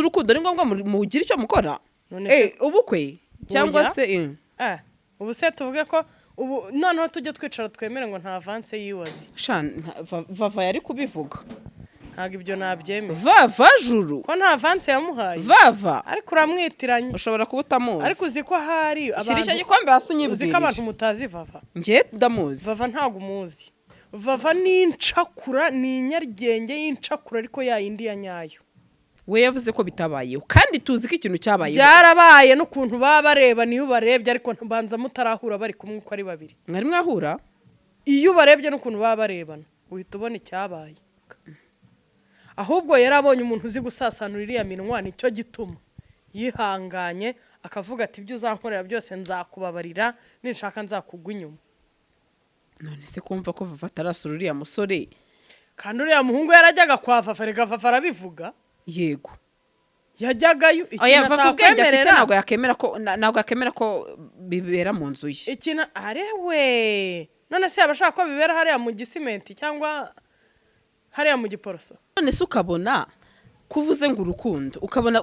Urukundo ni ngombwa mugire icyo mukora. None se- Ubukwe cyangwa Oya. se Ubu se tuvuge ko ubu noneho tujye twicara twemere ngo nta avance yiwazi? Sha, Vava yari kubivuga. Ntabwo ibyo nabyemera. Vava Juru. Ko nta avance yamuhaye? Vava. Ariko uramwitiranya. Ushobora kuba utamuzi. Ariko uzi ko hari Shyira icyo abantu gikombe hasi uzi ko unyibwirire. abantu mutazi Vava. Njye ndamuzi. Vava ntabwo umuzi. Vava ni incakura, ni inyaryenge y'incakura, ariko ya yindi ya nyayo. We yavuze ko bitabayeho, kandi tuzi ko ikintu cyabayeho. Byarabaye, n'ukuntu baba bareba niyo ubarebye, ariko ntibanza mutarahura bari kumwe uko ari babiri. Mwari mwahura? Iyo ubarebye n'ukuntu baba barebana, uhita ubona icyabaye. Ahubwo yari abonye umuntu uzi gusasanura iriya minwa, nicyo gituma yihanganye akavuga ati: "Ibyo uzankorera byose nzakubabarira, ninshaka nzakugwa inyuma." None se kumva ko Vava atarasura uriya musore? Kandi uriya muhungu yarajyaga kwa Vava, reka Vava arabivuga. Yego. Yajyagayo. Oya. Ikintu Vava ubwenge afite atakwemerera ntabwo yakemera ko bibera mu nzu ye. Ikintu arewe, none se yaba ashaka ko bibera hariya mu Gisimenti cyangwa hariya mu Giporoso? None se ukabona ko uvuze ngo urukundo, ukabona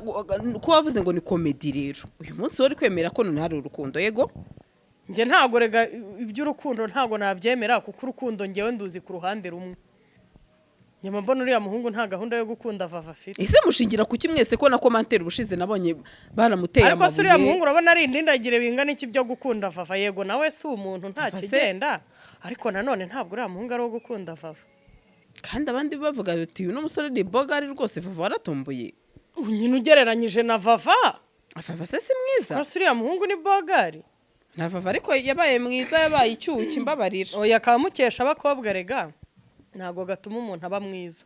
ko wavuze ngo ni comedy, rero uyu munsi wari kwemera ko none hari urukundo, yego? Njye ntabwo, rega iby'urukundo ntabwo nabyemera, kuko urukundo ngewe nduzi ku ruhande rumwe. Nyuma mbona uriya muhungu nta gahunda yo gukunda Vava afite. Ese mushingira kuki mwese, ko na commentaire ubushize nabonye baramuteye Ariko se uriya amabuye? muhungu urabona ari indindagire bingana iki byo gukunda Vava? Yego, nawe si umuntu, nta Vava se- kigenda, ariko nanone ntabwo uriya muhungu ari uwo gukunda Vava. Kandi abandi bavuga bati: "Uyu musore ni bogari rwose, Vava waratomboye." Nyine ugereranyije na Vava. Vava se si mwiza? Rwose uriya muhungu ni bogari. Na Vava ariko yabaye mwiza, yabaye icyuki, mbabarira. Oya, kamukesha abakobwa rega ntabwo gatuma umuntu aba mwiza,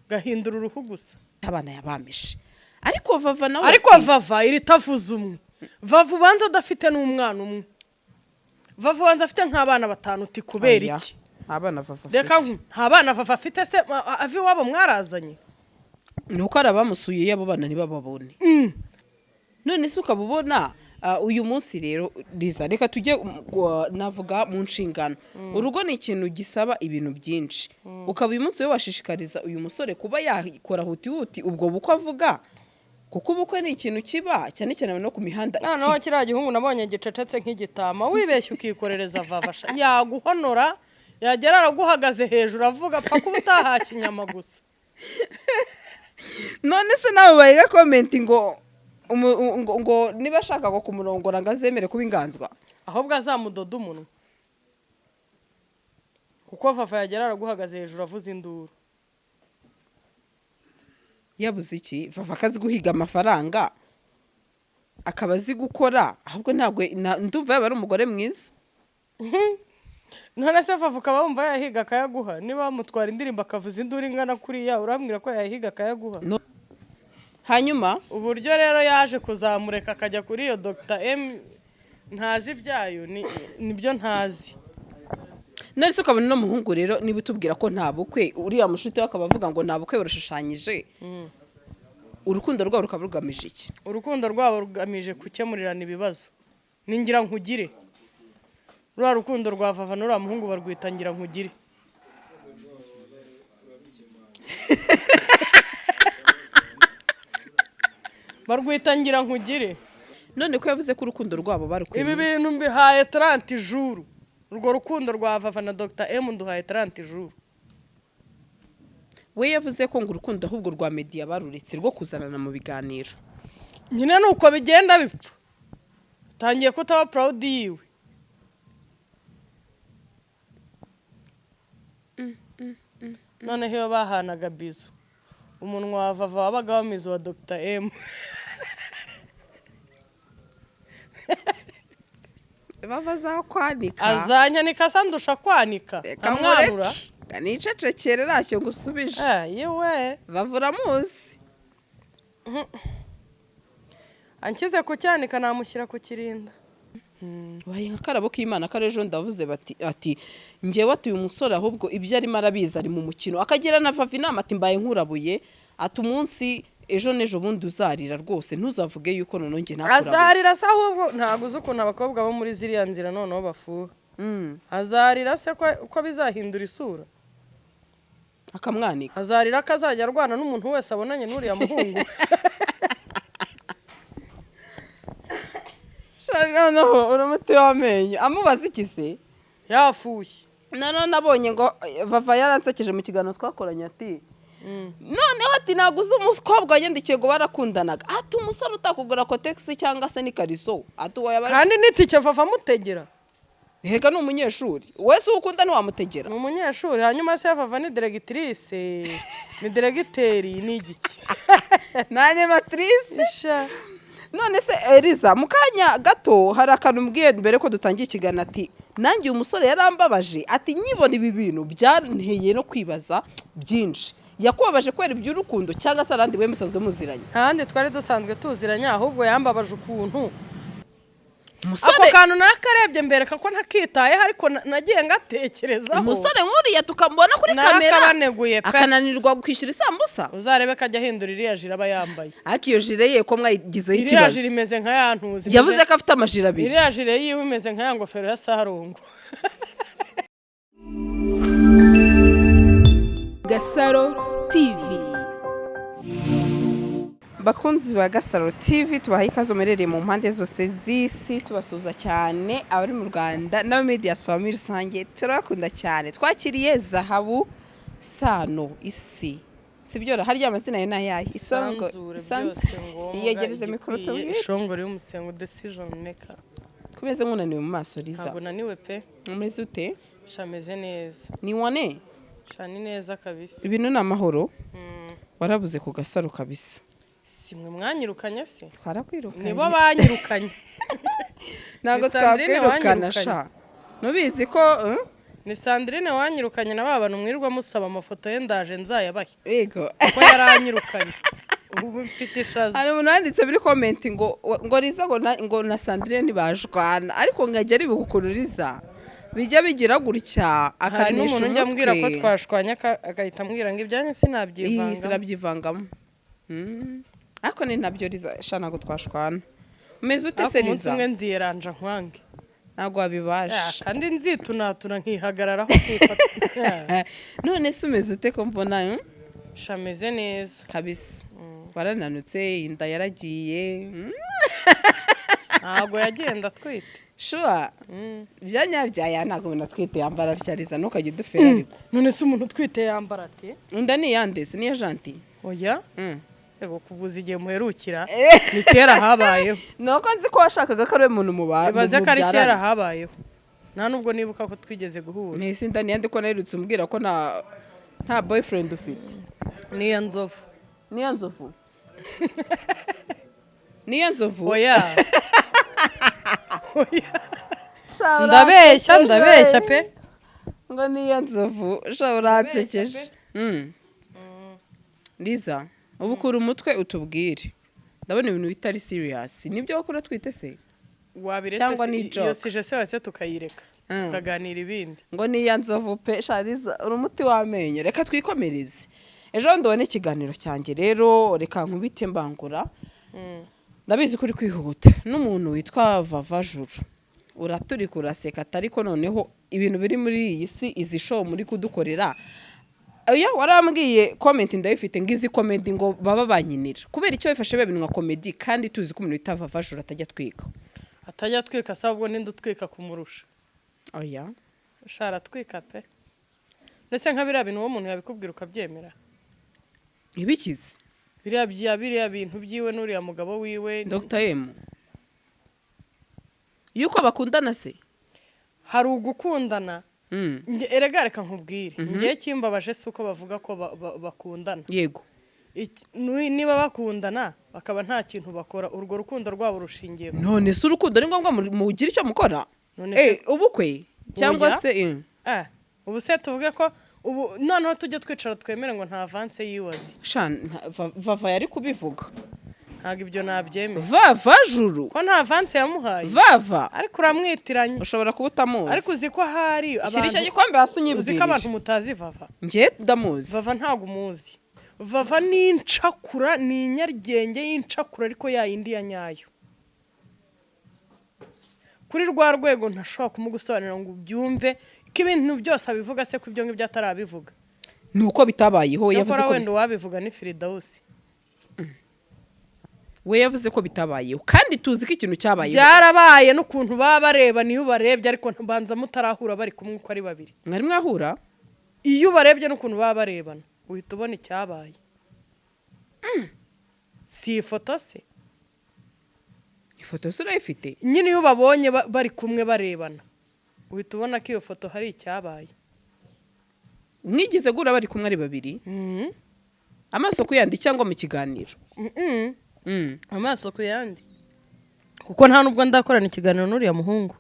gahindura uruhu gusa. Abana yabamishe, ariko Vava nawe Ariko Vava iri tavuze umwe, Vava ubanza adafite n'umwana umwe, Vava ubanza afite nk'abana batanu, uti kubera Oya, iki? Abana Vava Reka afite. Nta bana Vava afite se? Ava iwabo mwarazanye? Ni uko hari abamusuye, abo bana ntibababone. None se ukaba ubona uyu munsi rero, Liza, reka tujye navuga mu nshingano. Urugo ni ikintu gisaba ibintu byinshi. Ukaba uyu munsi we washishikariza uyu musore kuba yakora huti huti ubwo bukwe avuga? Kuko ubukwe ni ikintu kiba cyane cyane no ku mihanda. Noneho kiriya gihungu nabonye gicecetse nk'igitama, wibeshye ukikorereza Vavasha yaguhonora, yagera araguhagaze hejuru avuga, apfa kuba utahashye inyama gusa. None se nawe bayiga comment ngo ngo niba ashaka ngo kumurongora ngo azemere kuba inganzwa? Ahubwo azamudoda umunwa, kuko Vava yagera araguhagaze hejuru avuza induru. Yabuze iki Vava? Akazi guhiga amafaranga, akaba azi gukora, ahubwo ntabwo ndumva yaba ari umugore mwiza. None se Vava ukaba wumva yahiga akayaguha? Niba bamutwara indirimbo akavuza induru ingana kuriya, urambwira ko yahiga akayaguha? No. Hanyuma Uburyo rero yaje kuzamureka akajya kuri iyo Dr M ntazi ibyayo, nibyo ntazi. None se ukabona uno muhungu rero, niba utubwira ko nta bukwe, uriya mushuti we akaba avuga ngo nta bukwe burashushanyije, urukundo rwabo rukaba rugamije iki? Urukundo rwabo rugamije gukemurirana ibibazo. Ni ngira nkugire. Ruriya rukundo rwa Vava n'uriya muhungu barwita ngira nkugire. Barwita ngira nkugire. None ko yavuze ko urukundo rwabo barukuye Ibi bintu mbihaye 30 jours. Urwo rukundo rwa Vava na Dr M nduhaye 30 jours. We yavuze ko ngo urukundo ahubwo rwa media baruretse, rwo kuzanana mu biganiro. Nyine ni uko bigenda bipfa, utangiye kutaba proud yiwe. Noneho iyo bahanaga bizu, umunwa wa Vava wabaga wamize wa Dr M. Bava azakwanika. Azanyanika asa ndusha kwanika. Reka amwanura. nkureke nicecekere, ntacyo ngusubije. Yewe. Vava uramuzi. Anshyize ku cyanika namushyira ku kirinda. Wabaye nka karabo k'Imana kare ejo, ndavuze bati ati njyewe ati uyu musore ahubwo ibyo arimo arabizi, ari mu mukino. Akagira na Vava inama ati: "Mbaye nkurabuye," ati: "Umunsi ejo n'ejo bundi uzarira rwose, ntuzavuge yuko noneho njye ntakurabuye." Azarira se? Ahubwo ntabwo uzi ukuntu abakobwa bo muri ziriya nzira noneho bafuha. Azarira se ko bizahindura isura? Akamwanika. Azarira ko azajya arwana n'umuntu wese abonanye n'uriya muhungu. Noneho uri umuti w'amenyo, amubaza iki se? Yafushye. Noneho nabonye ngo Vava yaransekeje mu kiganiro twakoranye, ati noneho ati ntabwo uzi umukobwa wanyandikiye ngo barakundanaga, ati umusore utakugura Kotex cyangwa se n'ikariso, ati uwo yaba Kandi n'itike Vava amutegera. Reka, ni umunyeshuri wese uwo ukunda ntiwamutegera. Ni umunyeshuri, hanyuma se Vava ni directrice, ni diregiteri, ni igiki? Ni animatrice. Isha. None se Eliza, mu kanya gato hari akantu mbwiye mbere ko dutangiye ikiganiro, ati nanjye uyu musore yarambabaje, ati nyibona ibi bintu byanteye no kwibaza byinshi. Yakubabaje kubera iby'urukundo cyangwa se arandi we musanzwe muziranye? Ntahandi twari dusanzwe tuziranye, ahubwo yambabaje ukuntu ako Umusore kantu narakarebye mbereka ko ntakitayeho, ariko nagiye ngatekerezaho. Umusore nk'uriya tukamubona kuri kamera Narakabaneguye pe. akananirwa kwishyura isambusa. Uzarebe ko ajya ahindura iriya jire aba yambaye. Ariko iyo jire ye ko mwayigizeho Iriya ikibazo? jire imeze nka ya ntuzi. Yavuze ko afite amajire abiri. Iriya jire yiwe imeze nka ya ngofero ya Sarongo. Gasaro TV. Bakunzi ba Gasaro TV, tubahaye ikaze muherereye mu mpande zose z'isi. Tubasuhuza cyane abari mu Rwanda n'aba diaspora muri rusange, turabakunda cyane. Twakiriye Zahabu Sano Isi, sibyo? Harya amazina ye ni ayahe? Isanzure. Byose ngombwa. Iyegereze mikoro Igikwiye, tubwire. Ishongore y'umusengo, decision maker. Kumeze nk'unaniwe mu maso, Liza. Ntabwo naniwe pe. Umeze ute? Sha, meze neza. Ni wane? Sha, ni neza kabisa. Ibintu ni amahoro? Warabuze ku Gasaro kabisa. Si mwe mwanyirukanye se? Twarakwirukanye. Nibo banyirukanye. Ntabwo Ni Sandrine twakwirukana. wanyirukanye. Sha, nubizi ko Ni Sandrine wanyirukanye na ba bantu mwirirwa musaba amafoto ye, ndaje nzayabahe. Yego. Kuko yaranyirukanye, ubu mfite ishaza. Hari umuntu wanditse muri comment ngo Riza ngo na Sandrine ntibajwana, ariko nkajya aribuka ukuntu Riza bijya bigira gutya Hari akanisha n'umuntu njya ambwira ko umutwe. twashwanye, agahita ambwira ngo ibyanyu Iyi sinabyivangamo. Sinabyivangamo. Ariko ni nabyo Riza sha, ntabwo twashwana. Umeze ute Ariko se umunsi Riza? umwe nziyeranja nkwange. Ntabwo wabibasha. Kandi nzitunatuna nkihagararaho nkifata. None se umeze ute ko mbona Sha, meze neza. Kabisa warananutse, inda yaragiye. Ntabwo yagenda atwite. Sure? Byanyabyaye, ntabwo umuntu atwite yambara atya Riza, ntukajye udufera ariko. None se umuntu utwite yambara ate? Inda ni iyande se? Niya Janti? Oya. Yego, kuguza igihe muherukira ni kera habayeho. Nuko nzi ko washakaga ko ari we muntu muba Ibaze ko ari kera mubyarana. habayeho, nta nubwo nibuka ko twigeze guhura. Nisi inda niyande ko naherutse umbwira ko nta boyfriend ufite? Niya Nzovu. Niyo Nzovu, niyo Nzovu. Oya. Oya. Sha, Ndabeshya. uransekeje. Ndabeshya pe. Ngo niyo Nzovu, sha, uransekeje. Liza, ubu ukura umutwe utubwire, ndabona ibintu bitari serious. Nibyo wakora twite se? Wabiretse Cyangwa se- ni iyo joke? Sujet se wese tukayireka, tukaganira ibindi. Ngo niya Nzovu pe. Sha Liza, uri umuti w'amenyo. Reka twikomereze. Ejo bundi ubone ikiganiro cyanjye rero, reka nkubite mbangura. Ndabizi ko uri kwihuta n'umuntu witwa Vava Juru, uraturika uraseka, ariko noneho ibintu biri muri iyi si, izi show muri kudukorera. Oya, warambwiye, comment ndayifite, ngo izi comedy ngo baba banyinira kubera icyo bifashe biba bintu nka comedy, kandi tuzi ko umuntu wita Vava Juru atajya atwika. Atajya atwika se? Ahubwo ninde utwika kumurusha? Oya. Sha, aratwika pe. Ndetse nka biriya bintu uwo muntu yabikubwira ukabyemera? Ibikize? Biriya bya biriya bintu byiwe n'uriya mugabo wiwe. Dr M, yuko bakundana se? Hari ugukundana. Erega reka nkubwire, ngewe kimbabaje si uko bavuga ko bakundana. Niba bakundana bakaba nta kintu bakora, urwo rukundo rwabo rushingiye ku None se urukundo ni ngombwa mugire icyo mukora? None se Ubukwe cyangwa Oya. se Ubu se tuvuge ko ubu noneho tujye twicara twemere ngo nta avance yiwazi? Sha, Vava yari kubivuga. Ntabwo ibyo nabyemera. Vava Juru. Ko nta avance yamuhaye? Vava. Ariko uramwitiranye. Ushobora kuba utamuzi. Ariko uzi ko hari Shyira icyo abantu gikombe hasi uzi ko unyibwirire. abantu mutazi Vava. Njye ndamuzi. Vava ntabwo umuzi. Vava ni incakura, ni inyaryenge y'incakura, ariko ya yindi ya nyayo, kuri rwa rwego ntashobora kumugusobanurira ngo ubyumve, ko ibintu byose abivuga se, ko ibyo ngibyo atarabivuga. Ni uko bitabayeho, yavuze Cyakora ko wenda uwabivuga ni Firidawusi. We yavuze ko bitabayeho, kandi tuzi ko ikintu cyabayeho. Byarabaye, n'ukuntu baba bareba niyo ubarebye, ariko mbanza mutarahura bari kumwe uko ari babiri. Mwari mwahura? Iyo ubarebye n'ukuntu baba barebana, uhita ubona icyabaye. Si ifoto se? Ifoto se urayifite? Nyine iyo ubabonye bari kumwe barebana, uhita ubona ko iyo foto hari icyabaye. Mwigeze guhura bari kumwe ari babiri, amaso ku yandi, cyangwa mu kiganiro? Amaso ku yandi, kuko nta nubwo ndakorana ikiganiro n'uriya muhungu.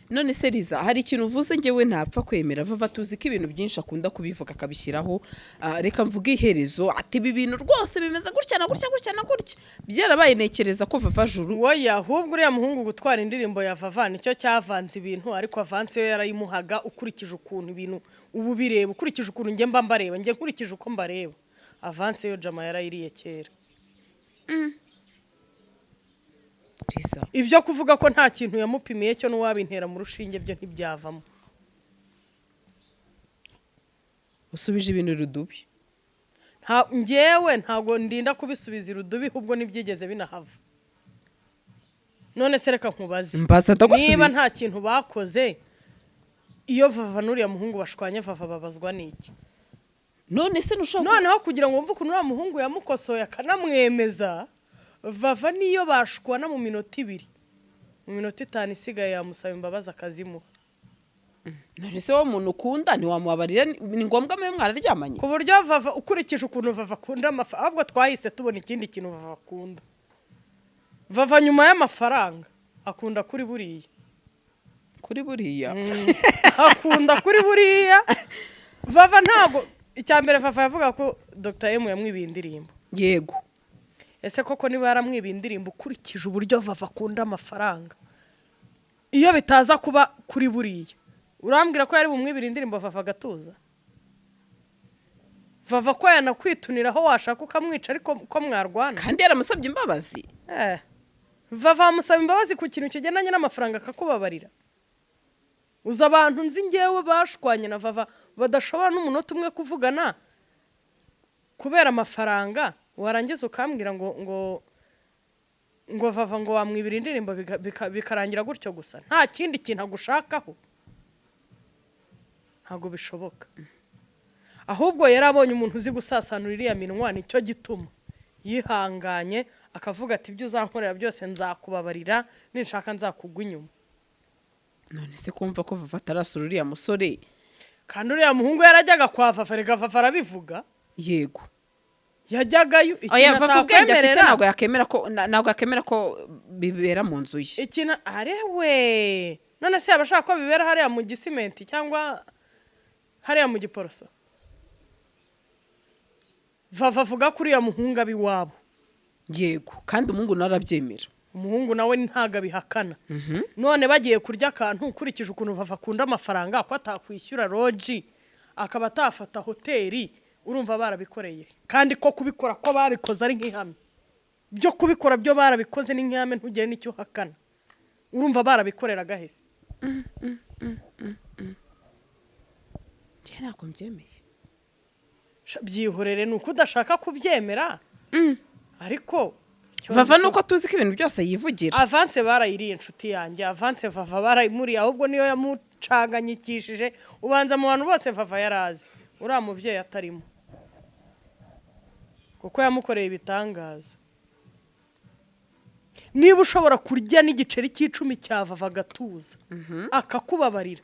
None se Liza, hari ikintu uvuze ngewe ntapfa kwemera. Vava tuzi ko ibintu byinshi akunda kubivuga akabishyiraho. Reka mvuge iherezo, ati ibi bintu rwose bimeze gutya na gutya, gutya na gutya, byarabaye. Ntekereza ko Vava Juru Oya, ahubwo uriya muhungu gutwara indirimbo ya Vava nicyo cyavanze ibintu, ariko avance yo yarayimuhaga. Ukurikije ukuntu ibintu ubu bireba, ukurikije ukuntu njye mba mbareba, njye nkurikije uko mbareba, avance yo jama yarayiriye kera. Liza. Ibyo kuvuga ko nta kintu yamupimiye cyo, n'uwabintera mu rushinge byo ntibyavamo. Usubije ibintu rudubi. Njyewe ntabwo ndinda kubisubiza irudubi, ahubwo ntibyigeze binahava. None se reka nkubaze. Mbaza, ndagusubiza. Niba nta kintu bakoze, iyo Vava n'uriya muhungu bashwanye, Vava babazwa n'iki? None se ntushobora Noneho kugira ngo wumve ukuntu uriya muhungu yamukosoye akanamwemeza, Vava niyo bashwana mu minota 2, mu minota 5 isigaye yamusaba imbabazi akazimuha. None se wowe umuntu ukunda ntiwamubabarira? Ni ngombwa mube mwararyamanye? Ku buryo Vava, ukurikije ukuntu Vava akunda amafaranga, ahubwo twahise tubona ikindi kintu Vava akunda. Vava nyuma y'amafaranga akunda kuri buriya. Kuri buriya? Akunda kuri buriya. Vava ntabwo, icya mbere Vava yavuga ko Dr M yamwibiye indirimbo. Ese koko niba yaramwibiye indirimbo, ukurikije uburyo Vava akunda amafaranga, iyo bitaza kuba kuri buriya, urambwira ko yari bumwibire indirimbo Vava agatuza? Vava ko yanakwituniraho washaka ukamwica, ariko ko mwarwana. Kandi yaramusabye imbabazi. Vava amusaba imbabazi ku kintu kigendanye n'amafaranga akakubabarira. Uzi abantu nzi ngewe bashwanye na Vava badashobora n'umunota umwe kuvugana kubera amafaranga, warangiza ukambwira ngo Vava ngo wamwibira indirimbo bikarangira gutyo gusa, nta kindi kintu agushakaho? Ntabwo bishoboka. Ahubwo yari abonye umuntu uzi gusasanura iriya minwa, nicyo gituma yihanganye akavuga ati ibyo uzankorera byose nzakubabarira, ninshaka nzakugwa inyuma. None se kumva ko Vava atarasura uriya musore? Kandi uriya muhungu yarajyaga kwa Vava, reka Vava arabivuga. Yajyagayo. Oya, Ikintu Vava ubwenge afite atakwemerera ntabwo yakemera ko bibera mu nzu ye. Ikintu arewe, none se yaba ashaka ko bibera hariya mu Gisimenti cyangwa hariya mu Giporoso? Vava avuga ko uriya muhungu aba iwabo. Yego, kandi umuhungu nawe arabyemera. Umuhungu nawe ntabwo abihakana. None bagiye kurya akantu, ukurikije ukuntu Vava akunda amafaranga, ko atakwishyura lodge, akaba atafata hoteli, urumva barabikoreye? Kandi ko kubikora ko babikoze ari nk'ihame, byo kubikora byo barabikoze ni nk'ihame, ntugire n'icyo uhakana. Urumva barabikorera gahese? Njye ntabwo mbyemeye. Byihorere, ni uko udashaka kubyemera, ariko icyo Vava nicyo- nuko tuzi ko ibintu byose yivugira. Avance barayiriye, inshuti yanjye, avance Vava barayimuriye. Ahubwo niyo yamucanganyikishije. Ubanza mu bantu bose Vava yarazi uriya mubyeyi atarimo, kuko yamukoreye ibitangaza. Niba ushobora kurya n'igiceri cy'icumi cya Vava agatuza akakubabarira,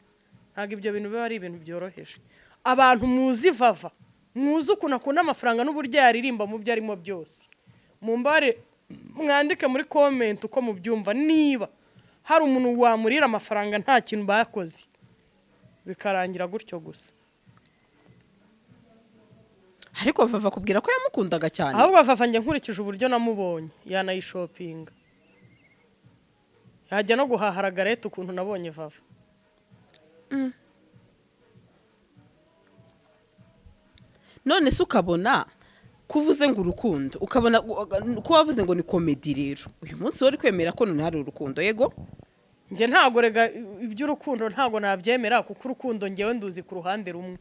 ntabwo ibyo bintu biba ari ibintu byoroheje. Abantu muzi Vava, muzi ukuntu akunda amafaranga n'uburyo yaririmba mu byo arimo byose, mumbare mwandike muri comment uko mubyumva, niba hari umuntu wamurira amafaranga nta kintu bakoze bikarangira gutyo gusa. Ariko Vava akubwira ko yamukundaga cyane. Ahubwo Vava, njye nkurikije uburyo namubonye, yanayishopinga, yajya no guhahara garete, ukuntu nabonye Vava. None se ukabona ko uvuze ngo urukundo, ukabona ko wavuze ngo ni comedy, rero uyu munsi wari kwemera ko none hari urukundo? Yego. Njye ntabwo, rega iby'urukundo ntabwo nabyemera, kuko urukundo ngewe nduzi ku ruhande rumwe.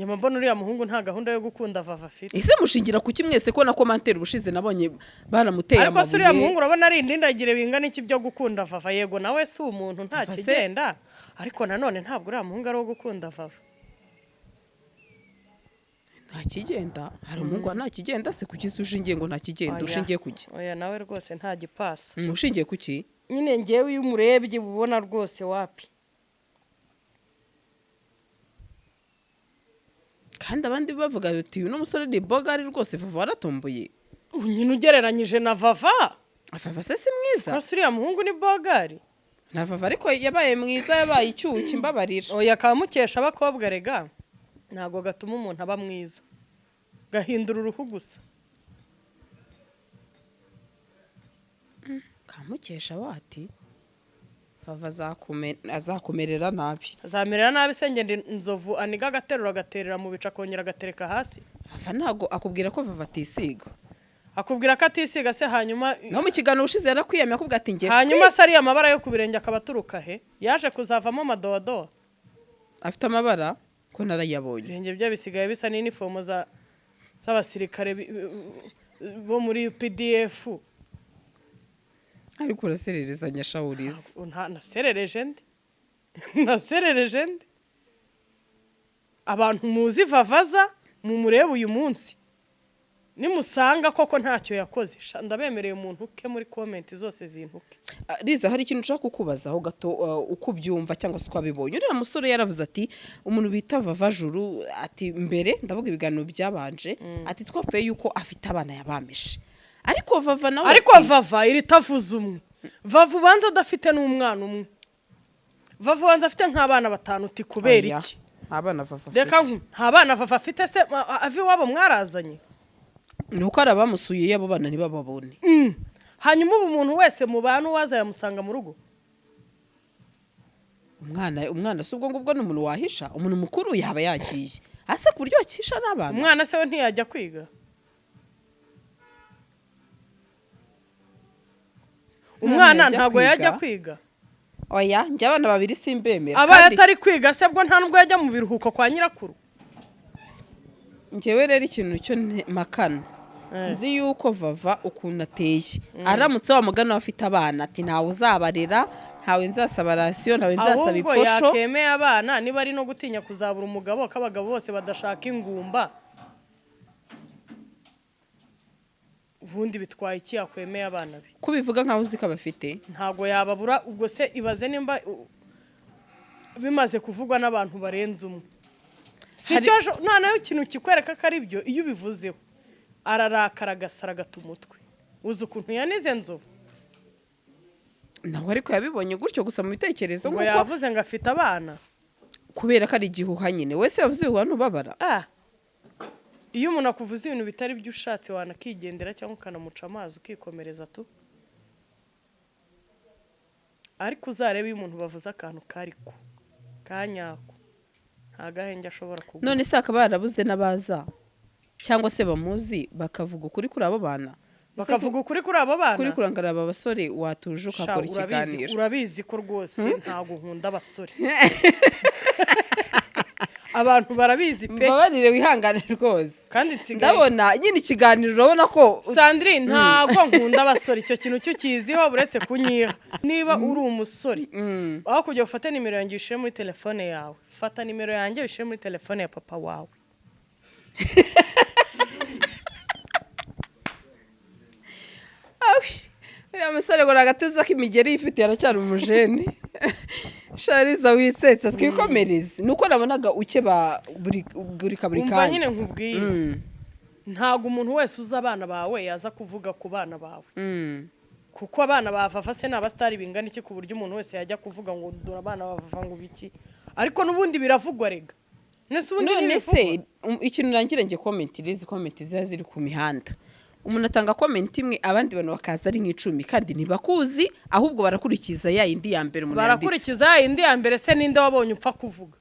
Nyuma mbona uriya muhungu nta gahunda yo gukunda Vava afite. Ese mushingira kuki mwese ko na commentaire ubushize nabonye baramuteye Ariko se uriya amabuye? muhungu urabona ari indindagire bingana iki byo gukunda Vava? Yego, nawe si umuntu, nta Vava se- kigenda, ariko nanone ntabwo uriya muhungu ari uwo gukunda Vava. Nta kigenda? Hari umuhungu wa nta kigenda se? Kuki se ushingiye ngo nta kigenda? Oya. Ushingiye kuki? Oya, nawe rwose nta gipasa. Ushingiye kuki? Nyine ngewe iyo umurebye uba ubona rwose wapi. Kandi abandi bavuga bati uyu n'umusore ni bogari rwose, Vava waratomboye. Nyine ugereranyije na Vava. Vava se si mwiza? Rwose uriya muhungu ni bogari. Na Vava ariko yabaye mwiza, yabaye icyuki, mbabarira. Oya, kamukesha abakobwa rega ntabwo gatuma umuntu aba mwiza, gahindura uruhu gusa. Kamukesha wati Vava azakumerera nabi. Azamerera nabi se? Ngende inzovu aniga agaterura agaterera mu bicu, akongera agatereka hasi. Vava ntabwo akubwira ko Vava atisiga? Akubwira ko atisiga se hanyuma? No mu kiganiro ushize yarakwiyamye, akubwira ati nge Hanyuma se ariya amabara yo ku birenge akaba aturuka he? Yaje kuzavamo amadowadowa. Afite amabara ko narayabonye? Ibirenge bye bisigaye bisa n'inifomo z'abasirikare bo muri PDF. Ariko urasererezanya, shawuriza. Naserereje nde? Naserereje nde? Abantu muzi Vavaza mumurebe uyu munsi, nimusanga koko ntacyo yakoze, sha, ndabemereye umuntu uke muri comment zose zintuke. Ah, Liza, hari ikintu nshaka kukubazaho gato, uko ubyumva cyangwa se uko wabibonye. Uriya musore yaravuze ati umuntu bita Vava Juru, ati mbere ndavuga ibiganiro byabanje, ati twapfuye yuko afite abana yabamishe, ariko Vava nawe Ariko ati, Vava iri tavuze umwe, Vava ubanza adafite n'umwana umwe, Vava ubanza afite nk'abana batanu, uti kubera Oya, iki? Abana Vava Reka afite. Nta bana Vava afite se? Ava iwabo mwarazanye? Ni uko hari abamusuye abo bana ntibababone. Hanyuma ubu umuntu wese mu bantu waza yamusanga mu rugo? Umwana si ubwo ngubwo ni umuntu wahisha, umuntu mukuru yaba yagiye ase ku buryo wakisha n'abana? Umwana se we ntiyajya kwiga? Umwana yajya ntabwo kwiga? yajya kwiga. Oya, njye abana babiri simbemera. Abaye Kandi atari kwiga se bwo nta nubwo yajya mu biruhuko kwa nyirakuru? Njyewe rero ikintu cyo makana nzi yuko Vava ukuntu ateye, aramutse wa mugani we afite abana, ati ntawe uzabarera, ntawe nzasaba ration, ntawe nzasaba Ahubwo iposho. yakemeye abana niba ari no gutinya kuzabura umugabo, ko abagabo bose badashaka ingumba. Ubundi bitwaye iki yakwemeye abana be? Ko ubivuga nkaho uzi ko abafite? Ntabwo yababura. Ubwo se ibaze nimba bimaze kuvugwa n'abantu barenze umwe, si cyo noneho ikintu kikwereka ko ari byo, iyo ubivuzeho ararakara, agasara, agata umutwe. Uzi ukuntu yanize nzovu? Nawe ariko yabibonye gutyo gusa mu bitekerezo Ngo nk'uko yavuze ngo afite abana. Kubera ko ari igihuha nyine, wese yavuze ibihuha ntubabara. Ah, iyo umuntu akuvuze ibintu bitari byo, ushatse wanakigendera cyangwa ukanamuca amazi ukikomereza tu. Ariko uzarebe iyo umuntu bavuze akantu kariko ka nyako, nta gahenge ashobora kuguha. None se akaba yarabuze n'abaza cyangwa se bamuzi bakavuga ukuri kuri abo bana? Bakavuga ukuri kuri abo bana? Kuri kurangarira aba basore watuje Sha, ukakora urabizi ikiganiro. Urabizi ko rwose ntabwo nkunda abasore, abantu barabizi pe. Mbabarire, wihangane rwose. Kandi nsigaye Ndabona nyine ikiganiro urabona ko Sandrine, ntabwo nkunda abasore, icyo kintu cyo ukiziho uretse kunyiha. Niba uri umusore, aho kujya ufate nimero yanjye uyishyire muri telefone yawe, fata nimero yanjye uyishyire muri telefone ya papa wawe. Awi, uriya musore ngo ni agatuza k'imigeri yifitiye, aracyari umujene. Shariza, wisetsa, twikomereze. Ni uko nabonaga ukeba buri buri kaburi Umva kanya. nyine nkubwiye, ntabwo umuntu wese uzi abana bawe yaza kuvuga ku bana bawe, kuko abana ba Vava se ni abasitari bingana iki ku buryo umuntu wese yajya kuvuga ngo dore abana ba Vava ngo biki? Ariko n'ubundi biravugwa rega. Nese ubundi None ntibivugwa? se ikintu nangira nge comment, izi comment ziba ziri ku mihanda, umuntu atanga comment imwe, abandi bantu bakaza ari nk'icumi, kandi ntibakuzi, ahubwo barakurikiza ya yindi ya mbere umuntu yanditse. Barakurikiza ya yindi ya mbere se? Ninde wabonye upfa kuvuga?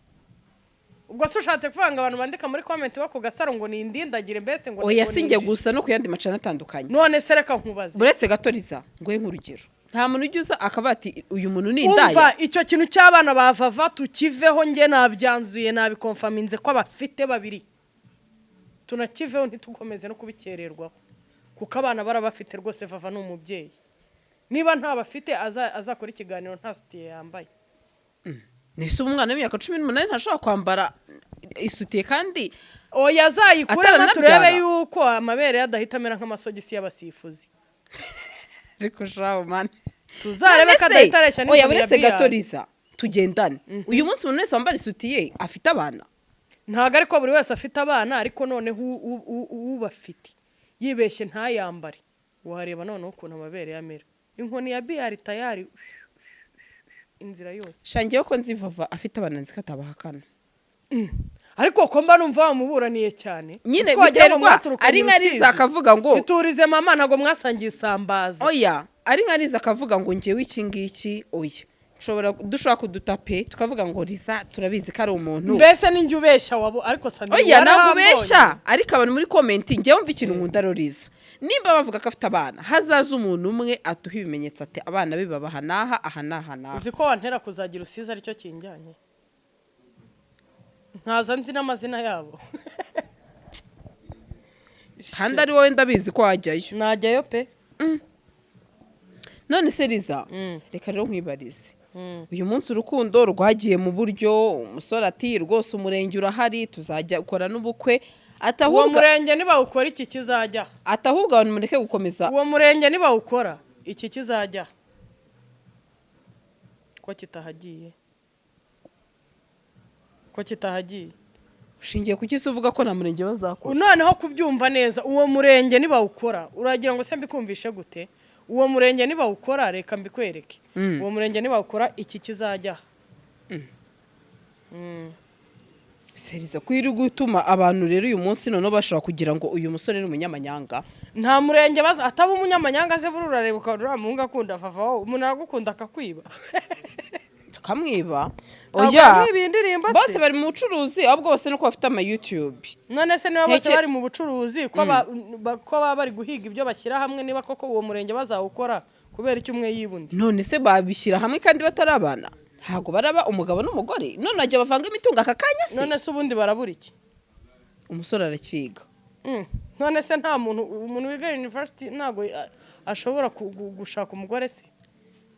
Ubwo se ushatse kuvuga ngo abantu bandika muri comment bo ku Gasaro ngo ni indindagire mbese, ngo Oya, ngo si njye ni injiji? gusa, no ku yandi macana atandukanye. None se reka nkubaze. Buretse gato, Riza, nguhe nk'urugero. Nta muntu ujya uza akavuga ati: "Uyu muntu ni Umva, indaya." icyo kintu cy'abana ba Vava tukiveho. Njye nabyanzuye, nabiconfirminze ko abafite babiri. Tunakiveho, ntitukomeze no kubikererwaho, kuko abana barabafite rwose. Vava ni umubyeyi. Niba ntabafite, azakora ikiganiro nta sutiye yambaye. Nese ubu umwana w'imyaka 18 ntashobora kwambara isutiye kandi Oya, azayikuremo. Ataranabyara? Turebe yuko amabere ye adahita amera nk'amasogisi y'abasifuzi. Ariko shawo mani. Tuzarebe ko adahita areshya Oya, n'inkoni ya buretse gato. biyari. Riza, tugendane. Uyu munsi umuntu wese wambara isutiye afite abana? Ntabwo ariko buri wese afite abana, ariko noneho ubafite yibeshye ntayambare, wareba noneho ukuntu amabere yamera inkoni ya biyari tayari inzira yose. Shangiyeho ko nzi Vava afite abana, nzi ko atabahakana. Ariko ko mba numva bamuburaniye cyane. Nyine Uzi ko wagira ngo biterwa mwaturukanye ari nka Rusizi. Riza akavuga ngo Iturize mama, ntabwo mwasangiye isambaza. Oya, ari nka Riza akavuga ngo: "Ngewe iki ngiki oya." Nshobora, dushobora kudutape tukavuga ngo Riza turabizi ko ari umuntu. Mbese ninjye ubeshya wabo? Ariko Sandrine, Oya, ntabwo warambonye. ubeshya, ariko abantu muri comment, ngewe mva ikintu nkunda rero Riza, nimba bavuga ko afite abana, hazaza umuntu umwe aduha ibimenyetso ati: "Abana be babaha n'aha, aha n'aha n'aha." Uzi ko wantera kuzagira usize aricyo kinjyanye, nkaza nzi n'amazina yabo. Kandi ari wowe, ndabizi ko wajyayo. Najyayo pe. None se Riza, reka rero nkwibarize. Uyu munsi urukundo rwagiye mu buryo, umusore ati: "Rwose umurenge urahari, tuzajya ukora n'ubukwe." Ati Uwo ahubwo murenge nibawukora, iki kizajya. Ati: "Ahubwo abantu mureke gukomeza." Uwo murenge nibawukora, iki kizajya ko kitahagiye, ko kitahagiye. Ushingiye ku se uvuga ko nta murenge bazakora? Noneho kubyumva neza, uwo murenge nibawukora, uragira ngo se mbikumvishe gute? Uwo murenge nibawukora, reka mbikwereke. Uwo murenge nibawukora, iki kizajya. Seriza ko iri gutuma abantu rero uyu munsi noneho bashobora kugira ngo uyu musore ni umunyamanyanga. Nta murenge baza ataba umunyamanyanga se. Buri urareba ukabona uriya muhungu akunda Vava. Wowe umuntu aragukunda akakwiba? Akamwiba? Ntabwo Oya. yamwibiye indirimbo se? Bose bari mu bucuruzi, ahubwo bose nuko bafite ama YouTube. None se niba bose bari mu bucuruzi, ko baba bari guhiga ibyo bashyira hamwe, niba koko uwo murenge bazawukora, kubera icyo umwe yiba undi? None se babishyira hamwe kandi batarabana? Ntabwo baraba umugabo n'umugore, none bajya bavanga imitungo aka kanya se? None se ubundi barabura iki? Umusore arakiga. None se nta muntu, umuntu wiga university ntabwo ashobora gushaka umugore se?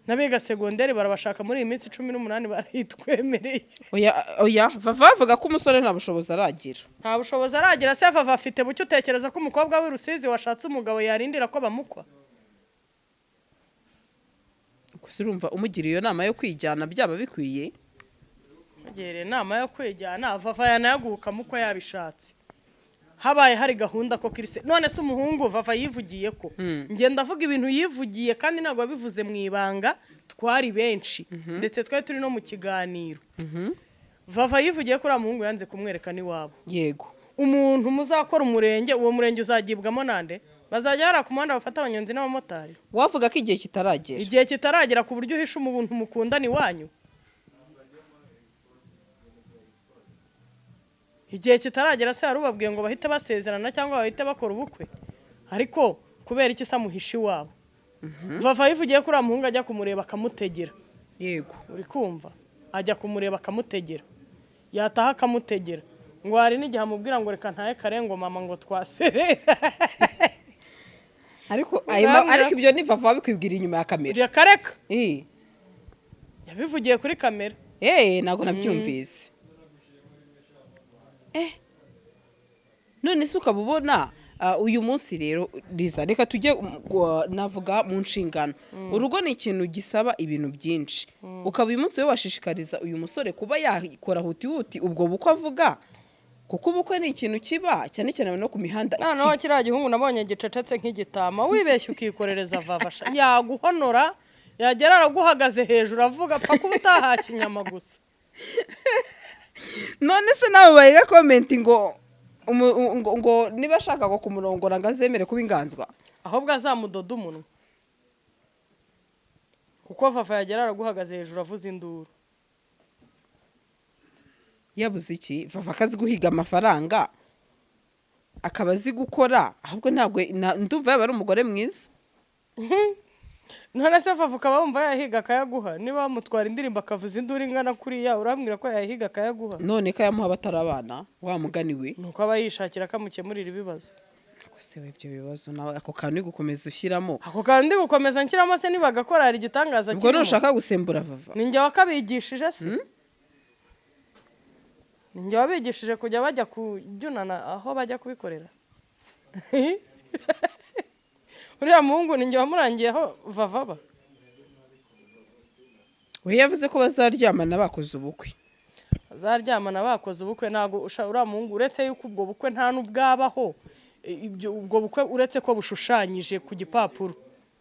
N'abiga segonderi barabashaka muri iyi minsi, 18 barayitwemereye. Oya oya, Vava bavuga ko umusore nta bushobozi aragira. Nta bushobozi aragira se? Vava afite bucyo. Utekereza ko umukobwa w'i Rusizi washatse umugabo yarindira ko bamukwa? Gusa urumva umugira iyo nama yo kwijyana byaba bikwiye? Mugereye inama yo kwijyana, Vava yanayaguka mukwa yabishatse, habaye hari gahunda ko kirise. None se umuhungu Vava yivugiye ko, ngenda avuga ibintu yivugiye, kandi ntabwo yabivuze mu ibanga, twari benshi ndetse twari turi no mu kiganiro. Vava yivugiye ko uriya muhungu yanze kumwereka n'iwabo. Umuntu muzakora umurenge, uwo murenge uzagibwamo nande? Bazajya hariya ku muhanda bafata abanyonzi n'abamotari? Wavuga ko igihe kitaragera. Igihe kitaragera ku buryo uhisha umuntu mukundana iwanyu? Igihe kitaragera se hari ubabwiye ngo bahite basezerana cyangwa bahite bakora ubukwe? Ariko kubera iki se amuhisha iwabo? Vava yivugiye ko uriya muhungu ajya kumureba akamutegera. Uri kumva, ajya kumureba akamutegera, yataha akamutegera, ngo hari n'igihe amubwira ngo: "Reka ntahe kare," ngo: "Mama," ngo: "Twaserera." Ariko ayo ariko ibyo ni Vava bikwibwira inyuma ya kamera. Reka reka. Yabivugiye kuri kamera. Ntabwo nabyumvise. None se ukaba ubona uyu munsi rero Riza, reka tujye navuga mu nshingano. Urugo ni ikintu gisaba ibintu byinshi. Ukaba uyu munsi we washishikariza uyu musore kuba yakora huti huti ubwo bukwe avuga, kuko ubukwe ni ikintu kiba cyane cyane no ku mihanda. Noneho kiriya gihungu nabonye gicecetse nk'igitama, wibeshye ukikorereza Vavasha yaguhonora, yagera araguhagaze hejuru avuga, apfa kuba utahashye inyama gusa. None se nawe bayiga comment ngo ngo niba ashaka ngo kumurongora ngo azemere kuba inganzwa? Ahubwo azamudoda umunwa, kuko Vava yagera araguhagaze hejuru avuza induru. Yabuze iki Vava? Akazi guhiga amafaranga, akaba azi gukora, ahubwo ntabwo ndumva yaba ari umugore mwiza. None se Vava ukaba wumva yahiga akayaguha? Niba wamutwara indirimbo akavuza induru ingana kuriya, urambwira ko yahiga akayaguha? None ko yamuha batari abana, wa mugani we. Ni uko aba yishakira akamukemurira ibibazo. Ariko se we, ibyo bibazo nawe, ako kantu uri gukomeza ushyiramo. Ako kantu ndi gukomeza nshyiramo se, nibagakora hari igitangaza Ubwo kirimo? ntushaka gusembura Vava? Ni njye wakabigishije se? Ni njye wabigishije kujya bajya kubyunana aho bajya kubikorera? Uriya muhungu ni njye wamurangiyeho Vavaba. We yavuze ko bazaryamana bakoze ubukwe. Bazaryamana bakoze ubukwe, ntabwo uriya muhungu, uretse yuko ubwo bukwe nta n'ubwabaho, ibyo ubwo bukwe uretse ko bushushanyije ku gipapuro,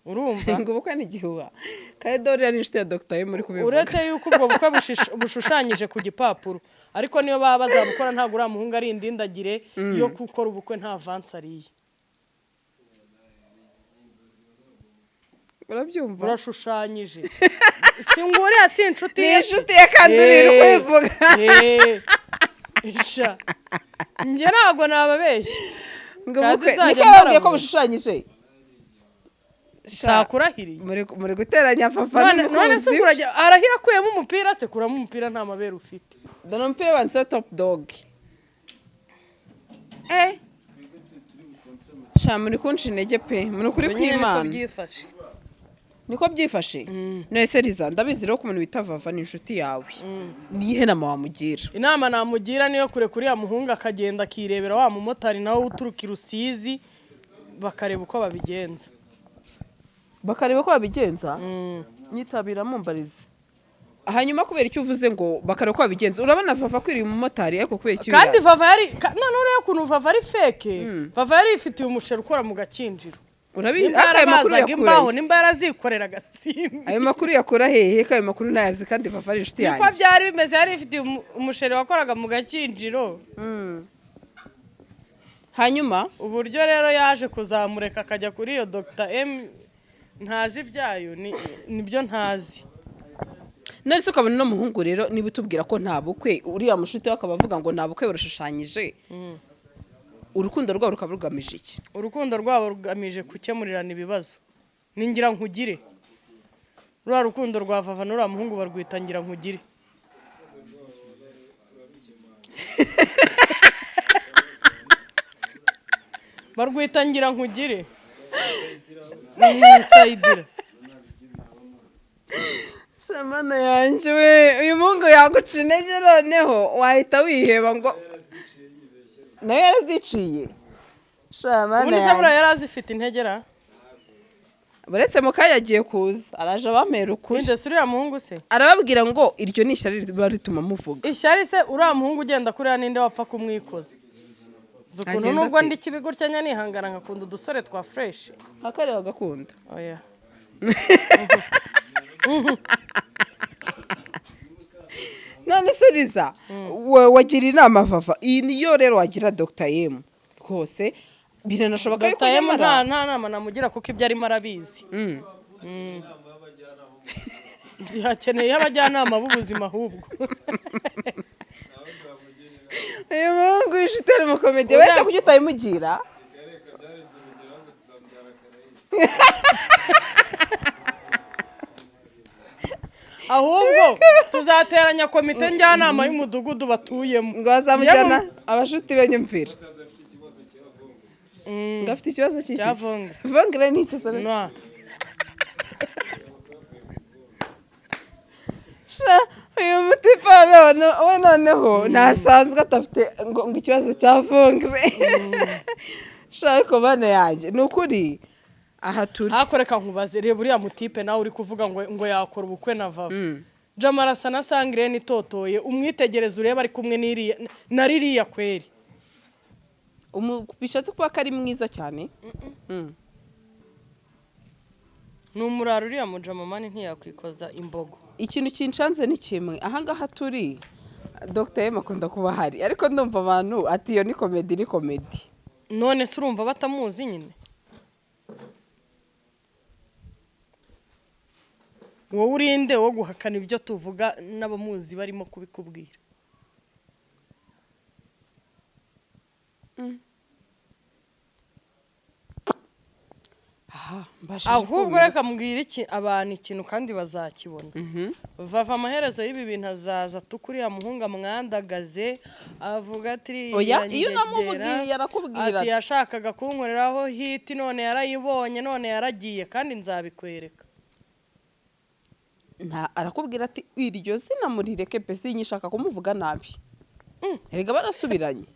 urumva? Ngo ubukwe ni igihuha, kandi dore ari inshuti ya Dr. M muri kubivuga. Uretse yuko ubwo bukwe bushushanyije ku gipapuro, ariko niyo baba bazabukora, ntabwo uriya muhungu ari indindagire yo gukora ubukwe nta avance ariye. Urabyumva? Burashushanyije, si ngo uriya si inshuti Ni ye se? inshuti ye kandi uri kubivuga. Sha, njye ntabwo nababeshya. Ngo Kandi ubukwe nzajya niko yababwiye ko mbarabura. bushushanyije. Sakurahiriye. Muri guteranya Vava None se n'umukunzi we. ukurajya arahira akuyemo umupira se? Kuramo umupira nta mabere ufite. Dore umupira wanditseho Top Dog. Sha, muri kunca intege pe, muri ukuri kw'Imana. Byifashe. Niko byifashe. None se Liza, ndabizi rero ko umuntu bita Vava ni inshuti yawe, niyihe nama wamugira? Inama namugira niyo kure kuriya muhungu, akagenda akirebera wa mumotari nawe uturuka i Rusizi, bakareba uko babigenza. Bakareba ko babigenza. Nyitabira mumbarize. Hanyuma kubera icyo uvuze ngo bakareba ko babigenza, urabona Vava akwiriye umumotari, ariko kubera icyo? Kandi Vava yari none ureba ukuntu Vava ari fake. Vava yari yifitiye umusheri ukora mu Gakinjiro. Urabizi? Nimba Ariko ayo makuru yarabazaga yakura imbaho, he? nimba yarazikoreraga simbi. Ayo makuru yakura hehe, ko ayo makuru ntayazi kandi Vava ari inshuti Niko yanjye? byari bimeze, yari yifitiye umusheri wakoraga mu Gakinjiro. Hanyuma Uburyo rero yaje kuzamureka akajya kuri iyo Dr M ntazi ibyayo, nibyo ntazi. None se ukabona uno muhungu rero, niba utubwira ko nta bukwe, uriya mushuti we akaba avuga ngo nta bukwe, burashushanyije, urukundo rwabo rukaba rugamije iki? Urukundo rwabo rugamije gukemurirana ibibazo. Ni ngira nkugire. Ruriya rukundo rwa Vava n'uriya muhungu barwita ngira nkugire. Barwita ngira nkugire. Nsayidira. Shamana yanjye we, uyu muhungu yaguca intege, noneho wahita wiheba ngo nawe yaraziciye. Shamana Ubundi se buriya yanjye. yari azifite integera? Uretse mu kanya agiye kuza, araje abamera ukuri. Ninde se, uriya muhungu se? Arababwira ngo iryo ni ishyari riba rituma muvuga. Ishyari se? Uriya muhungu ugenda kuriya, ninde wapfa kumwikoza? Uzi ukuntu Agenda nubwo ate? ndi kibi gutya nya nihangana nkakunda udusore twa fresh. Akareba agakunda. Oya. None se Liza, wagira inama Vava, iyi niyo rero wagira Dr M rwose, biranashoboka yuko Dr. M nta nyamara nta nama namugira kuko ibyo arimo arabizi. Hakeneye abajyanama b'ubuzima ahubwo. Uyu muhungu w'inshuti ari umukomedi wese, kuki utabimugira? Ahubwo tuzateranya komite njyanama y'umudugudu batuyemo. Ngo bazamujyana abashuti be, nyumvira ngo afite ikibazo cy'iki? Cya vongre. Vongre ni iki se? Nwa. Sha, uyu mutipa none we noneho ntasanzwe adafite ngo ikibazo cya vongre. Sha, ariko bana yanjye, ni ukuri aha turi. Hakoreka nkubaze, reba uriya mutipe nawe uri kuvuga ngo yakora ubukwe na Vava. Jamara asa na sangirene itotoye, umwitegereze urebe ari kumwe n'iriya na ririya kweri. Bishatse kuba ko ari mwiza cyane. Ni umuraro uriya mujamamani, ntiyakwikoza imbogo. Ikintu kinshanze ni kimwe, ahangaha turi Dr M akunda kuba ahari, ariko ndumva abantu ati iyo ni comedy, ni comedy. None se urumva batamuzi nyine? Wowe urinde wo guhakana ibyo tuvuga n'abamuzi barimo kubikubwira. Aha. Mbashije Ahubwo kumirwa. reka mbwira iki abantu ikintu kandi bazakibona. Vava amaherezo y'ibi bintu azaza tukuriya muhungu amwandagaze, avuga ati Oya, "Iriya iyo ngegera." unamubwiye arakubwira Ati yashakaga kunkoreraho hit, none yarayibonye, none yaragiye, kandi nzabikwereka. Nta, arakubwira ati iryo zina murireke pe, sinyishaka kumuvuga nabi. Erega barasubiranye.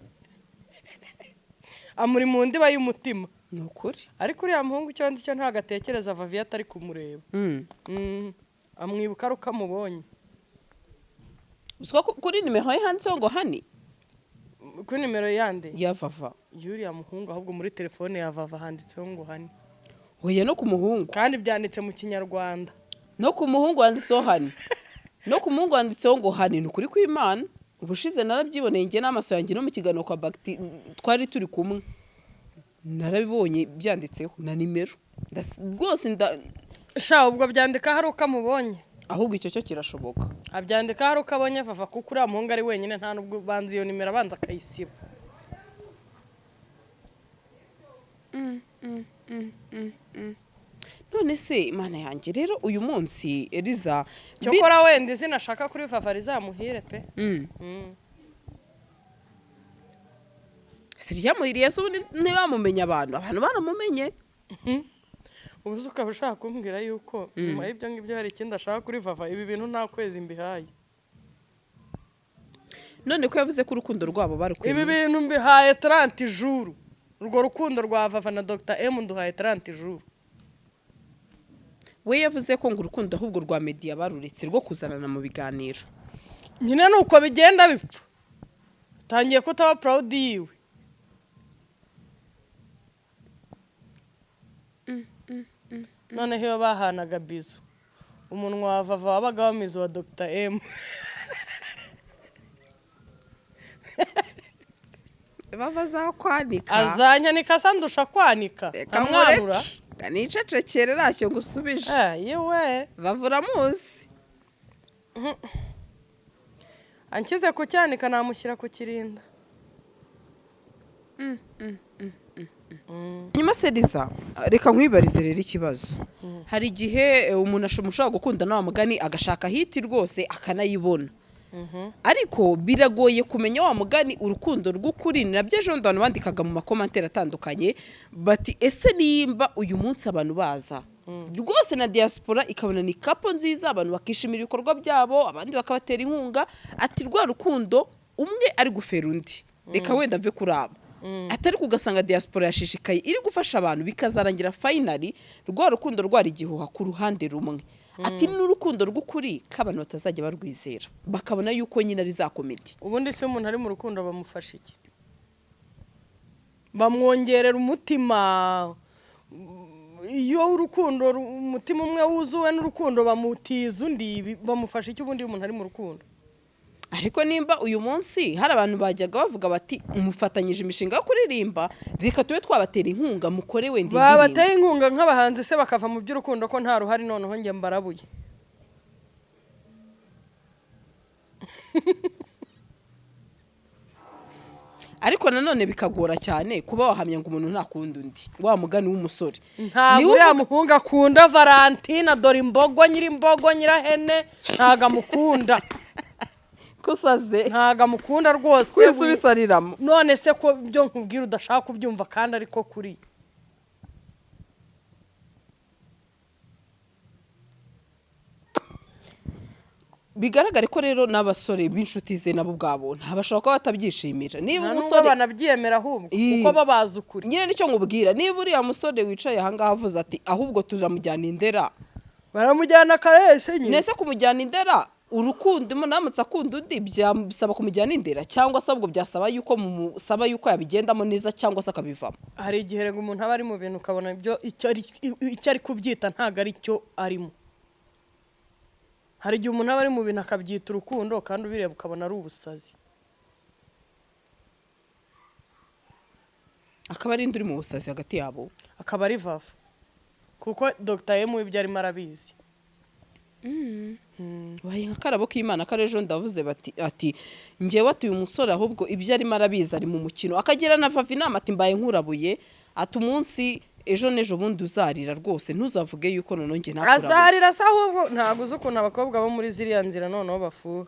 Amuri mu ndiba y'umutima. Ni ukuri. Ariko uriya muhungu icyo nzi cyo ntabwo atekereza Vavi atari kumureba. Amwibuka ari uko amubonye. Uziko kuri nimero ye handitseho ngo honey. Kuri nimero yande? Ya Vava. Y'uriya muhungu? Ahubwo muri telefone ya Vava handitseho ngo honey. Oya, no ku muhungu. Kandi byanditse mu Kinyarwanda. No ku muhungu handitseho honey, no ku muhungu handitseho ngo honey. Ni ukuri kw'Imana, ubushize narabyiboneye njye n'amaso yanjye, no mu kiganiro kwa Bagiti twari turi kumwe, narabibonye byanditseho na nimero. Rwose nda Sha, ubwo byandika hari uko amubonye. Ahubwo icyo cyo kirashoboka. Abyandika hari uko abonye Vava, kuko uriya muhungu ari wenyine, nta nubwo banza iyo nimero abanza akayisiba. None se Imana yanjye, rero uyu munsi Eliza Cyokora wenda izina ashaka kuri Vava rizamuhire pe. Si ryamuhiriye se ubundi? Ntibamumenya abantu baramumenye. Ubu se ukaba ushaka kumbwira yuko nyuma y'ibyo ngibyo hari ikindi ashaka kuri Vava? Ibi bintu nta kwezi mbihaye. None ko yavuze ko urukundo rwabo barukuye Ibi bintu mbihaye 30 jours. Urwo rukundo rwa Vava na Dr M nduhaye 30 jours. We yavuze ko ngo urukundo ahubwo rwa media baruretse, rwo kuzanana mu biganiro. Nyine ni uko bigenda bipfa, tangiye kutaba proud yiwe. Noneho iyo bahanaga bisou, umunwa wa Vava wabaga wamize wa Dr M. Bava azakwanika. Azanyanika asa ndusha kwanika. Reka amwanura. nkureke nicecekere, ntacyo ngusubije. Eh, yewe. Bavura muzi. Ankize ku cyanika, namushyira ku kirinda. Nyuma se Liza, reka nkwibarize rero ikibazo. Hari igihe umuntu ushobora gukunda na wa mugani agashaka hit rwose akanayibona, ariko biragoye kumenya wa mugani urukundo rw'ukuri. Ni nabyo ejo bundi abantu bandikaga mu ma commentaires atandukanye bati: ese nimba uyu munsi abantu baza rwose na diaspora ikabona ni couple nziza, abantu bakishimira ibikorwa byabo, abandi bakabatera inkunga, ati rwa rukundo umwe ari gufera undi, reka wenda ave kuri abo, atari ugasanga diaspora yashishikaye iri gufasha abantu, bikazarangira finally rwa rukundo rwari igihuha ku ruhande rumwe, ati n'urukundo rw'ukuri k'abantu batazajya barwizera, bakabona yuko nyine ari za comedy. Ubundi se iyo umuntu ari mu rukundo bamufasha iki? Bamwongerera umutima. Iyo urukundo umutima umwe wuzuwe n'urukundo, bamutiza undi. Bamufasha iki ubundi iyo umuntu ari mu rukundo? Ariko nimba uyu munsi hari abantu bajyaga bavuga bati mufatanyije imishinga yo kuririmba, reka tube twabatera inkunga mukore wenda indirimbo. Babateye inkunga nk'abahanzi se bakava mu by'urukundo, ko nta ruhari? Noneho njye mbarabuye. Ariko nanone bikagora cyane kuba wahamya ngo umuntu ntakunda undi, wa mugani w'umusore. Ntabwo Niwe uriya muhungu akunda Valentina. Dore imbogo, nyir'imbogo, nyirahene, ntabwo amukunda. Kusaze. Ntabwo amukunda rwose. Kwisubisariramo. None se ko ibyo nkubwira udashaka kubyumva kandi ariko kuri Bigaragare ko rero n'abasore b'inshuti ze nabo ubwabo ntabashobora kuba batabyishimira niba Nta nubwo umusore banabyiyemera ahubwo, kuko babazi ukuri. Nyine nicyo nkubwira, niba uriya musore wicaye ahangaha avuze ati ahubwo turamujyana Indera. Baramujyana karese nyine. Nese kumujyana Indera, urukundo umuntu aramutse akunda undi byasaba kumujyana Indera, cyangwa se ahubwo byasaba yuko mumusaba yuko yabigendamo neza cyangwa se akabivamo? Hari igihe rega umuntu aba ari mu bintu ukabona ibyo icyo ari kubyita ntabwo ari cyo arimo. Hari igihe umuntu aba ari mu bintu akabyita urukundo, kandi ubireba ukabona ari ubusazi. Akaba ari indi uri mu busazi hagati yabo? Akaba ari Vava, kuko Dr M ibyo arimo arabizi. Waye nka karabo k'Imana kare ejo ndavuze bati ati njyewe ati uyu musore ahubwo ibyo arimo arabizi, ari mu mukino. Akagira na Vava inama ati mbaye nkurabuye, ati umunsi Ejo n'ejo bundi uzarira rwose, ntuzavuge yuko noneho njye nakurabuye. Azarira se? Ahubwo ntabwo uzi ukuntu abakobwa bo muri ziriya nzira noneho bafuha.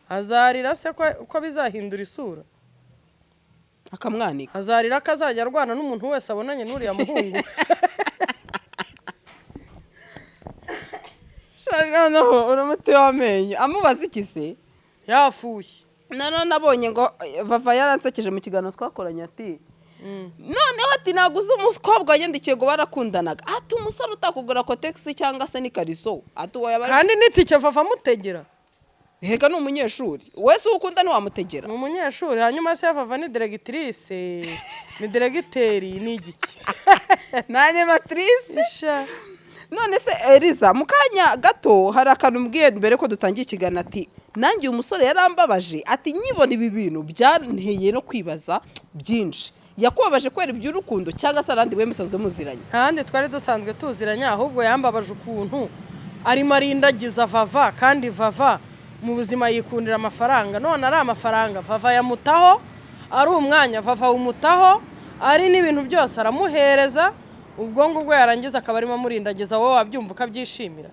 Azarira se ko bizahindura isura? Akamwanika. Azarira ko azajya arwana n'umuntu wese abonanye n'uriya muhungu. Noneho uri umuti w'amenyo, amubaza iki se? Yafushye. Noneho nabonye ngo Vava yaransekeje mu kiganiro twakoranye, ati noneho ati ntabwo uzi umukobwa wanyandikiye ngo barakundanaga, ati umusore utakugura Kotex cyangwa se n'ikariso, ati uwo yaba Kandi n'itike Vava amutegera. Reka, ni umunyeshuri wese uwo ukunda ntiwamutegera. Ni umunyeshuri, hanyuma se Vava ni directrice, ni directeur, ni igiki? Ni animatrice. Isha. None se Eliza, mu kanya gato hari akantu mbwiye mbere ko dutangiye ikiganiro, ati nanjye uyu musore yarambabaje, ati nyibona ibi bintu byanteye no kwibaza byinshi. Yakubabaje kubera iby'urukundo cyangwa se arandi we musanzwe muziranye? Ntahandi twari dusanzwe tuziranye, ahubwo yambabaje ukuntu arimo arindagiza Vava, kandi Vava mu buzima yikundira amafaranga. None ari amafaranga Vava yamutaho, ari umwanya Vava wumutaho, ari n'ibintu byose aramuhereza. Ubwo ngubwo yarangiza akaba arimo amurindagiza. Wowe wabyumva ukabyishimira?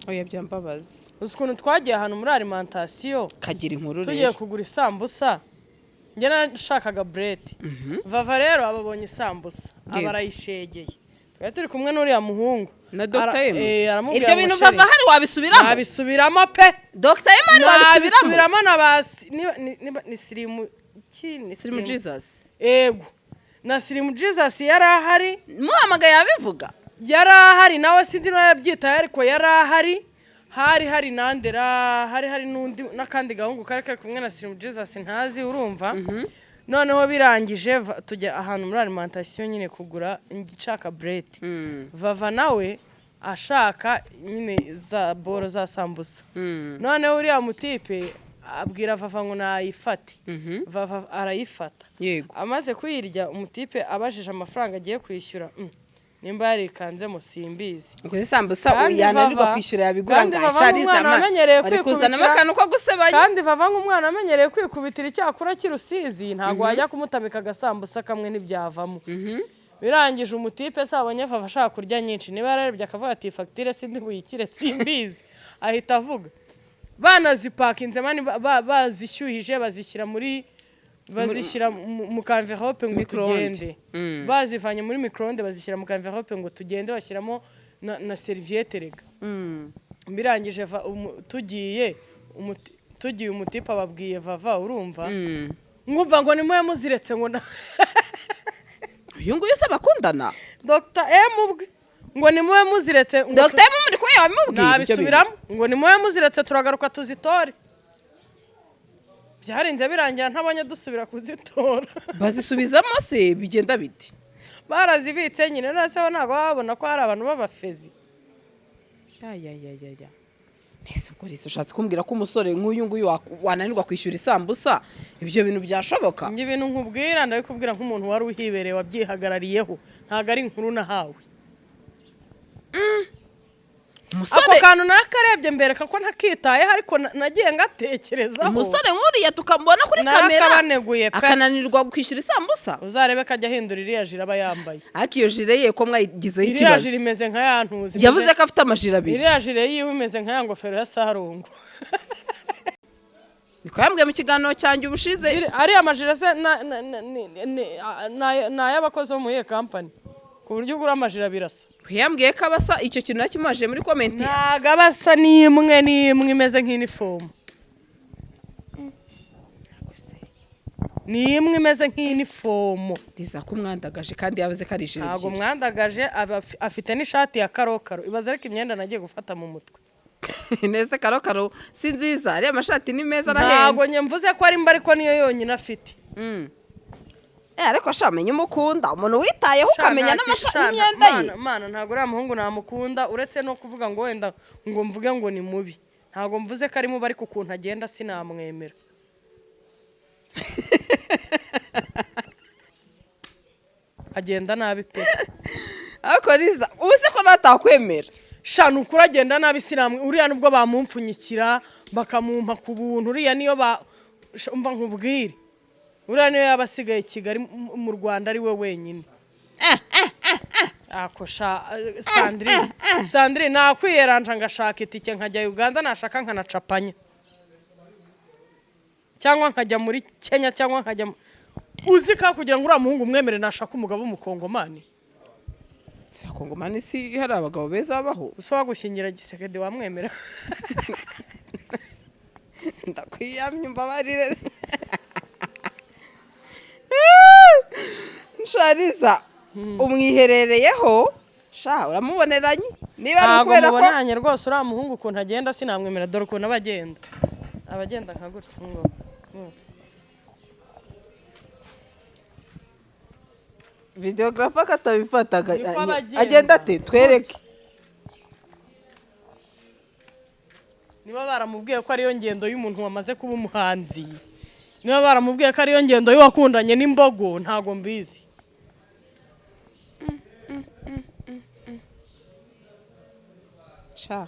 Oya, byambabaza. Uzi ukuntu twagiye ahantu muri alimentation, kagira inkuru. tugiye Rero kugura isambusa, njye nashakaga bureti. Vava rero ababonye isambusa aba arayishegeye. Twari turi kumwe n'uriya muhungu Na Dr. M. Aramubwira Ibyo ngo bintu chéri, Vava hari wabisubiramo? Nabisubiramo pe. Dr. M hari wabisubiramo? Nabisubiramo na ba niba ni Sirimu ki, ni Sirimu Jesus. Ego, na Sirimu Jesus yari ahari. Muhamagaye yabivuga? Yari ahari nawe, sinzi niba yabyitaye, ariko yari ahari. Hari nandera, hari n'undi n'akandi gahungu kari kumwe na Sirimu Jesus ntazi, urumva? Noneho birangije tujya ahantu muri alimentation nyine kugura, nshaka bureti, Vava nawe ashaka nyine za boro za sambusa. Noneho uriya mutipe abwira Vava ngo nayifate, Vava arayifata. Amaze kuyirya, umutipe abajije amafaranga agiye kwishyura, nimba yarikanzemo simbizi. Ubwo isambusa Kandi yananirwa Vava- kwishyura yabigura kandi ngo Vava asharize nk'umwana wamenyereye bari kuzanamo kwikubitira- akantu ko gusebanya. Kandi Vava nk'umwana amenyereye kwikubitira icyakura cy'Irusizi, ntabwo wajya kumutamika agasambusa kamwe ntibyavamo. Birangije umutipe se abonye Vava ashaka kurya nyinshi, niba yararebye akavuga ati fagitire sindi buyikire, simbizi, ahita avuga banazipakinze mani bazishyuhije, bazishyira muri bazishyira mu ka enveloppe ngo Micro-onde. tugende. Bazivanye muri micro-onde bazishyira mu ka enveloppe ngo tugende, bashyiramo na serviette rega. Birangije tugiye umutipe ababwiye Vava, urumva, ngumva ngo nimwe muziretse ngo na Uyu nguyu se bakundana? Dr M ubwe ngo nimube muziretse ngo Dr. M muri kumwe wabimubwira ibyo bintu? Nabisubiramo, ngo nimube muziretse turagaruka tuzitore. Byarinze birangira ntabonye dusubira kuzitora. Bazisubizamo se bigenda biti? Barazibitse nyine, none bo ntabwo baba babona ko hari abantu b'abafezi. Ayayayaya, nese ubwo rero ushatse kumbwira ko umusore nk'uyu nguyu wananirwa kwishyura isambusa, ibyo bintu byashoboka? Njye ibintu nkubwira ndabikubwira nk'umuntu wari uhibereye, wabyihagarariyeho, ntabwo ari inkuru nahawe. Ako Umusore kantu narakarebye mbereka ko ntakitayeho, ariko nagiye ngatekerezaho. Umusore nk'uriya tukamubona kuri kamera Narakabaneguye pe. akananirwa kwishyura isambusa. Uzarebe ko ajya ahindura iriya jire aba yambaye. Ariko iyo jire ye ko mwayigizeho Iriya ikibazo? jire imeze nka ya ntuzi. Yavuze ko afite amajire abiri. Iriya jire yiwe imeze nka ya ngofero ya Sarungu. Niko yambwiye mu kiganiro cyanjye ubushize. Ariya majire se ni ay'abakozi bo muri iyo kampani ku buryo ugura amajire abiri asa? Yambwiye ko abasa, icyo kintu nakimubaje muri comment. Ntabwo aba asa n'imwe n'imwe, imeze nk'inifomu, ni imwe imeze nk'inifomu. Riza ko umwandagaje kandi yavuze ko ari ijire Ntabwo ebyiri. mwandagaje, aba afite n'ishati ya karokaro. Ibaze ariko imyenda nagiye gufata mu mutwe. Nese karokaro si nziza? Ariya mashati ni meza, arahenda. Ntabwo njye mvuze ko ari mba, ariko niyo yonyine afite. Ariko sha menya umukunda, umuntu witayeho ukamenya n'imyenda ye. Mana, ntabwo uriya muhungu namukunda, uretse no kuvuga ngo wenda ngo mvuge ngo ni mubi. Ntabwo mvuze ko ari mubi, ariko ukuntu agenda sinamwemera. Agenda nabi pe. Ariko Riza, ubu se ko natakwemera? Sha, ni ukuri agenda nabi, sinamwe. Uriya nubwo bamumpfunyikira bakamumpa ku buntu, uriya niyo ba sha, umva nkubwire, uriya niyo yaba asigaye i Kigali mu Rwanda ari we wenyine. Akosha Sandrine, Sandrine, nakwiyeranja ngashaka itike nkajya Uganda, nashaka nkanacapanya, cyangwa nkajya muri Kenya, cyangwa nkajya uzi ka kugira ngo uriya muhungu umwemere, nashaka umugabo w'umukongomani. Si Kongomani, si hari abagabo beza babaho? Gusa wagushyingira Gisekedi wamwemera? Ndakwiyamye, umbabarire. Nshariza umwiherereyeho sha, uramuboneranye niba ari Ntabwo ukubera ko muboneranye rwose. Uriya muhungu ukuntu agenda sinamwemera. Dore ukuntu aba agenda, aba agenda nka gutya ngo. Videographer akatabifataga. Niko aba agenda. Agenda ate? Twereke. Niba baramubwiye ko ariyo ngendo y'umuntu wamaze kuba umuhanzi, niba baramubwiye ko ariyo ngendo y'uwakundanye n'imbogo, ntabwo mbizi. Sha,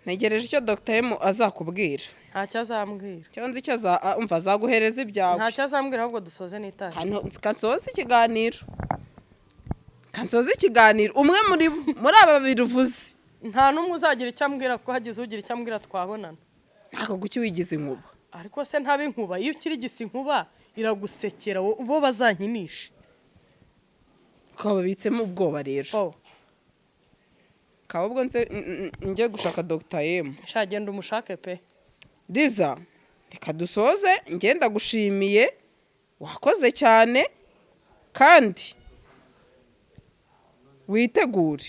ntegereje icyo Dr M azakubwira. Ntacyo azambwira. Icyo nzi icyo umva, azaguhereza ibyawe. Ntacyo azambwira, ahubwo dusoze n'itaha. Kansoze ikiganiro, kansoze ikiganiro. Umwe muri bo, muri aba babiri uvuze. Nta n'umwe uzagira icyo ambwira, kuko hagize ugira icyo ambwira twabonana. Ntabwo guki wigize inkuba. Ariko se ntaba inkuba? Iyo ukirigisa inkuba iragusekera, bo bazankinisha. Twababitsemo ubwoba rero. Oh. Kaba ubwo nze njye gushaka Dr M. Sha, genda umushake pe. Liza, reka dusoze. Ngenda gushimiye, wakoze cyane kandi witegure.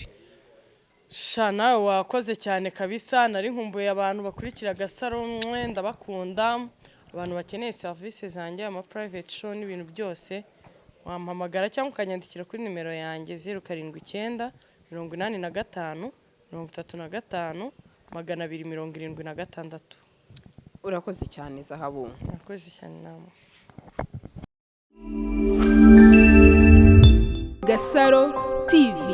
Sha, nawe wakoze cyane kabisa. Nari nkumbuye abantu bakurikira Agasaro mwe, ndabakunda. Abantu bakeneye serivisi zanjye, ama private show n'ibintu byose, wampamagara cyangwa ukanyandikira kuri nimero yanjye 0798535276. Urakoze cyane, Zahabu. Murakoze cyane namwe. Gasaro TV.